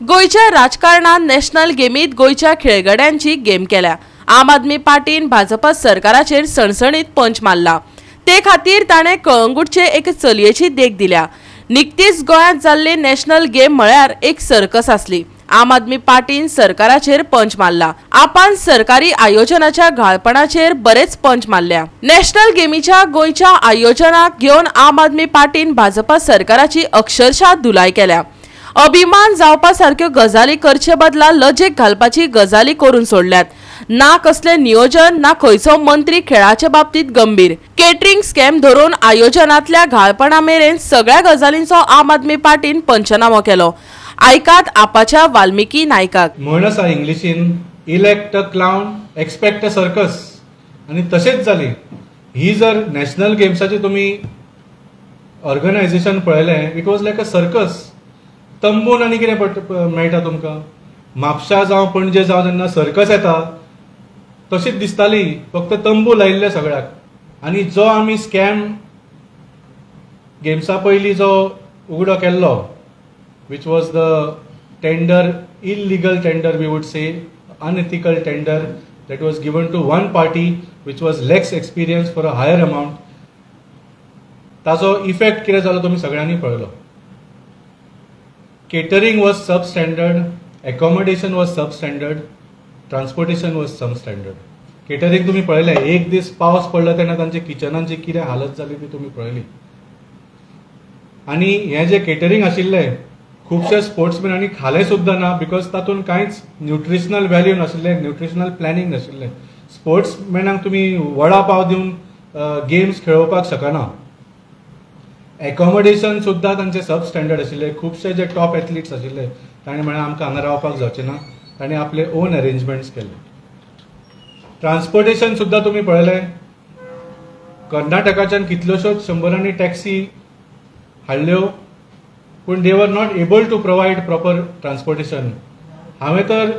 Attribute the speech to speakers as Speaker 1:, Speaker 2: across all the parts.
Speaker 1: गोंयच्या राजकारणान नॅशनल गेमीत गोंयच्या खेळगड्यांची गेम केल्या. आम आदमी पार्टीन भाजपा सरकाराचेर सणसणीत पंच मारला. ते खातीर ताणें कळंगूटचे एक चलयेची देख दिल्या. निकतीच गोंयांत जाल्ली नॅशनल गेम म्हळ्यार एक सर्कस आसली. आम आदमी पार्टीन सरकाराचेर पंच मारला. आपान सरकारी आयोजनाच्या घाळपणाचेर बरेच पंच मारल्या. नॅशनल गेमीच्या गोंयच्या आयोजनाक घेवन आम आदमी पार्टीन भाजपा सरकाराची अक्षरशः धुलाय केल्या. अभिमान जावपा सारक्यो गजाली करचे बदला लजेक घालपाची गजाली करून सोडल्यात. ना कसले नियोजन, ना खंयचो मंत्री खेळाचे बाबतीत गंभीर. केटरिंग स्कॅम धरून आयोजनांतल्या घाळपणा मेरेन सगळ्या गजालींचो आम आदमी पार्टीन पंचनामो केलो. आयकात आपाच्या वाल्मिकी नायकाक.
Speaker 2: म्हण आसा इंग्लिशीन, elect a clown expect a circus, आनी तशेंच जाली. ही जर नॅशनल गेम्साची तुमी ऑर्गनायझेशन पळयलें, it was like a circus. तंबून आनी कितें मेळटा तुमकां. म्हापशा जावं पणजे जावं जेन्ना सर्कस येता तशीच दिसताली, फक्त तंबू लायिल्ले सगळ्याक. आनी जो आमी स्कॅम गेम्सा पयलीं जो उगडो केल्लो, which was the tender, illegal tender, we would say, unethical tender that was given to one party which was less experienced for a higher amount. ताजो इफेक्ट कितें जालो तुमी सगळ्यांनी पळयलो. Catering was substandard, accommodation was substandard, transportation was substandard. Catering तुमी पळयलें, एक दीस पावस पडलो तेन्ना तांच्या किचनांची कितें हालत जाली ती तुमी पळयली. आनी हें जें केटरिंग आशिल्लें खुबशे स्पोर्ट्समॅनांनी खालें सुद्दां ना, because तातूंत कांयच न्युट्रिशनल व्हॅल्यू नाशिल्लें, न्युट्रिशनल प्लॅनिंग नाशिल्लें. स्पोर्ट्समॅनांक तुमी वडा पाव दिवन गेम्स खेळोवपाक शकना. एकोमोडेशन सुद्दां तांचे सब स्टँडर्ड आशिल्ले. खुबशे जे टॉप एथलीट्स आशिल्ले तांणी म्हळें आमकां हांगा रावपाक जावचें ना, तांणी आपले ओन अरेंजमेंट्स केले. ट्रान्सपोर्टेशन सुद्दां तुमी पळयलें, कर्नाटकाच्यान कितल्योश्योच शंबरांनी टॅक्सी हाडल्यो, पूण they were not able to provide proper transportation. हांवें तर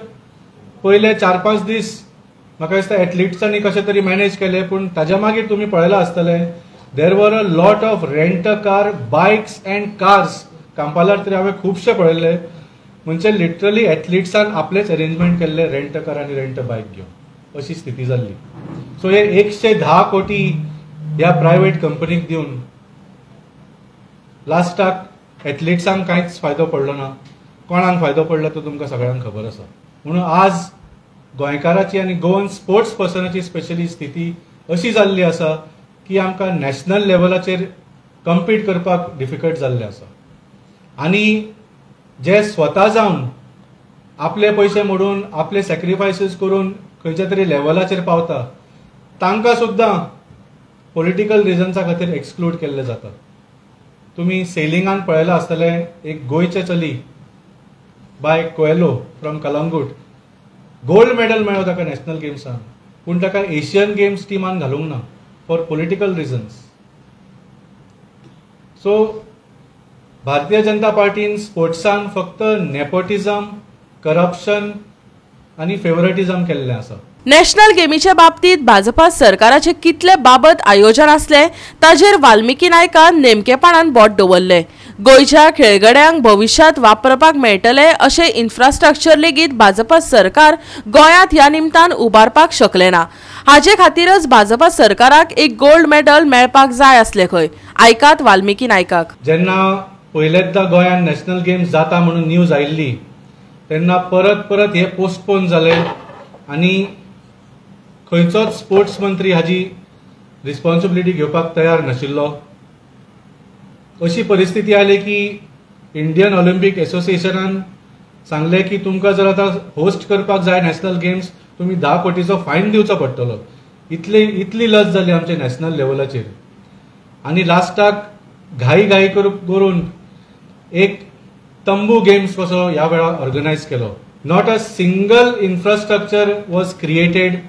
Speaker 2: पयले 4-5 दीस म्हाका दिसता एथलिट्सांनी कशें तरी मॅनेज केलें, पूण ताज्या मागीर तुमी पळयलां आसतलें, there were a lot of rent a car, bikes and cars. कांपालार तरी हांवें खुबशे पळयल्ले. म्हणजे लिटरली एथलिट्सान आपलेच अरेंजमेंट केल्ले, रेंट अ कार आनी रेंट अ बायक घेवन, अशी स्थिती जाल्ली. सो हे 110 कोटी ह्या प्रायवेट कंपनीक दिवन लास्टाक एथलिट्सांक कांयच फायदो पडलो ना. कोणाक फायदो पडलो तो तुमकां सगळ्यांक खबर आसा. म्हणून आज गोंयकाराची आनी गोवन स्पोर्ट्स पर्सनाची स्पेशली स्थिती अशी जाल्ली आसा की आमकां नॅशनल लेवलाचेर कम्पीट करपाक डिफिकल्ट जाल्लें आसा. आनी जे स्वता जावन आपले पयशे मोडून आपले सॅक्रिफायसीस करून खंयच्या तरी लेवलाचेर पावता तांकां सुद्दां पॉलिटिकल रिजन्सा खातीर एक्सक्लूड केल्लें जाता. तुमी सेलिंगान पळयलां आसतलें, एक गोंयचें चली बाय Coelho from Calangute, gold medal मेळ्ळो ताका नॅशनल गेम्सान, पूण ताका एशियन गेम्स टिमान घालूंक ना for political reasons. So Bharatiya Janata पार्टीन स्पोर्ट्सान फक्त नेपोटिझम, करप्शन आनी फेवरेटिझम केल्लें आसा.
Speaker 1: नॅशनल गेमीच्या बाबतीत भाजपा सरकाराचे कितले बाबत आयोजन आसले ताजेर वाल्मिकी नायकान नेमकेपणान बोट दवरले. गोंयच्या खेळगड्यांक भविश्यांत वापरपाक मेळटले अशें इन्फ्रास्ट्रक्चर लेगीत भाजपा सरकार गोंयांत ह्या निमतान उबारपाक शकले ना. हाजे खातीरच भाजपा सरकाराक एक गोल्ड मेडल मेळपाक जाय आसले खंय. आयकात वाल्मिकी नायकाक.
Speaker 2: जेन्ना पयल्यांदा गोंयांत नॅशनल गेम्स जाता म्हणून न्यूज आयिल्ली तेन्ना परत परत हे पोस्टपोन जाले आनी खंयचोच स्पोर्ट्स मंत्री हाजी रिस्पॉन्सिबिलिटी घेवपाक तयार नाशिल्लो. अशी परिस्थिती आयली की इंडियन ऑलिम्पीक एसोसिएशनान सांगलें की तुमकां जर आतां होस्ट करपाक जाय नॅशनल गेम्स, तुमी 10 कोटीचो फायन दिवचो पडटलो. इतली लज जाली आमचे नॅशनल लेवलाचेर. आनी लास्टाक घाई घाई करून एक तंबू गेम्स कसो ह्या वेळार ऑर्गनायज केलो. Not a single infrastructure was created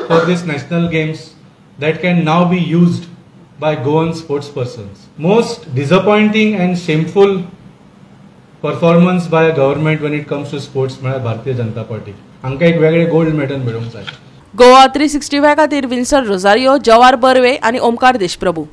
Speaker 2: for this national games that can now be used by Goan sports persons. Most disappointing and shameful performance by a government when it comes to sports म्हळ्यार Bharatiya Janata party. हांकां एक वेगळे gold medal मेळोवंक जाय.
Speaker 1: गोवा 365 खातीर Vinson Rosario, जवार बर्वे आनी ओमकार देशप्रभू.